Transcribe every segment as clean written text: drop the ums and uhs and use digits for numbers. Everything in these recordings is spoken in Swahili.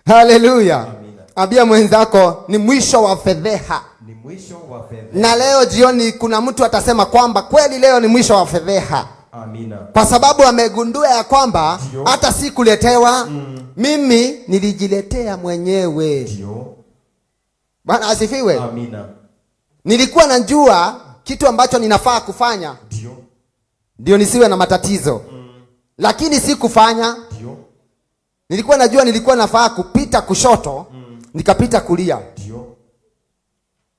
Haleluya! Amina. Ambia mwenzako ni mwisho wa fedheha. Ni mwisho wa fedheha. Na leo jioni kuna mtu atasema kwamba kweli leo ni mwisho wa fedheha. Amina. Kwa sababu amegundua ya kwamba Ndio. hata si kuletewa, mimi nilijiletea mwenyewe. Ndio. Bwana asifiwe. Amina. Nilikuwa najua kitu ambacho ninafaa kufanya Ndio. ndio nisiwe na matatizo, lakini si kufanya. Ndio. Nilikuwa najua nilikuwa nafaa kupita kushoto, nikapita kulia. Ndio.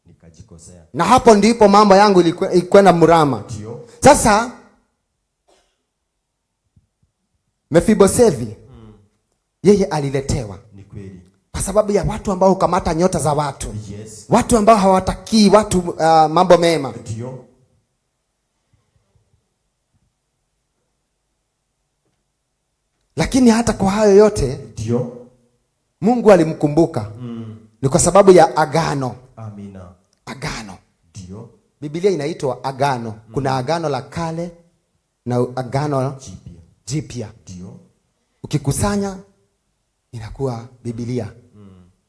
Nikajikosea. Na hapo ndipo mambo yangu ilikwenda mrama. Ndio. Sasa Mefibosethi yeye aliletewa Ni kweli. kwa sababu ya watu ambao hukamata nyota za watu, watu ambao hawatakii watu mambo mema. Ndio. Lakini hata kwa hayo yote Ndio. Mungu alimkumbuka. Ni kwa sababu ya agano. Amina. Agano. Ndio. Biblia inaitwa agano. Kuna agano la kale na agano Jipya. jipya. Ndio. Ukikusanya inakuwa Biblia.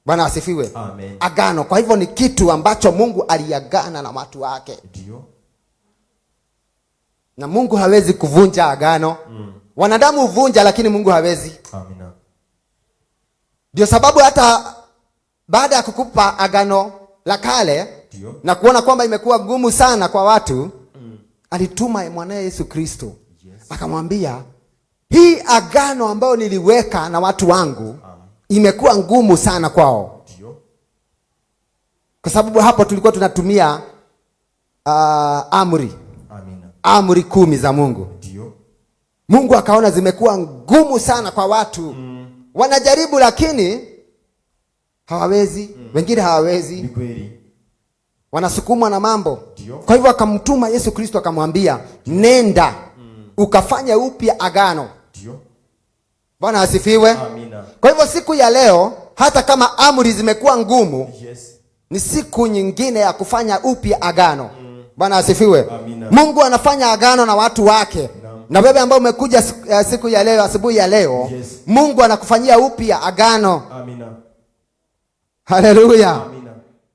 Bwana asifiwe. Amen. Agano. Kwa hivyo ni kitu ambacho Mungu aliagana na watu wake. Ndio. Na Mungu hawezi kuvunja agano. Wanadamu huvunja, lakini Mungu hawezi. Amina. Ndio sababu hata baada ya kukupa agano la kale Ndio. na kuona kwamba imekuwa gumu sana kwa watu, alituma mwanae Yesu Kristo. Akamwambia, hii agano ambayo niliweka na watu wangu imekuwa ngumu sana kwao. Ndio. Kwa sababu hapo tulikuwa tunatumia amri. Amina. Amri 10 za Mungu. Ndio. Mungu akaona zimekuwa ngumu sana kwa watu. Wanajaribu lakini hawawezi. Wengine hawawezi. Ni kweli. Wanasukumwa na mambo. Ndio. Kwa hivyo akamtuma Yesu Kristo akamwambia, nenda ukafanye upya agano. Ndio. Bwana asifiwe. Amina. Kwa hivyo siku ya leo hata kama amri zimekuwa ngumu, ni siku nyingine ya kufanya upya agano. Bwana asifiwe. Amina. Mungu anafanya agano na watu wake. Naam. Na wewe ambao umekuja siku ya leo, asubuhi ya leo, Mungu anakufanyia upya agano. Amina. Haleluya. Amina.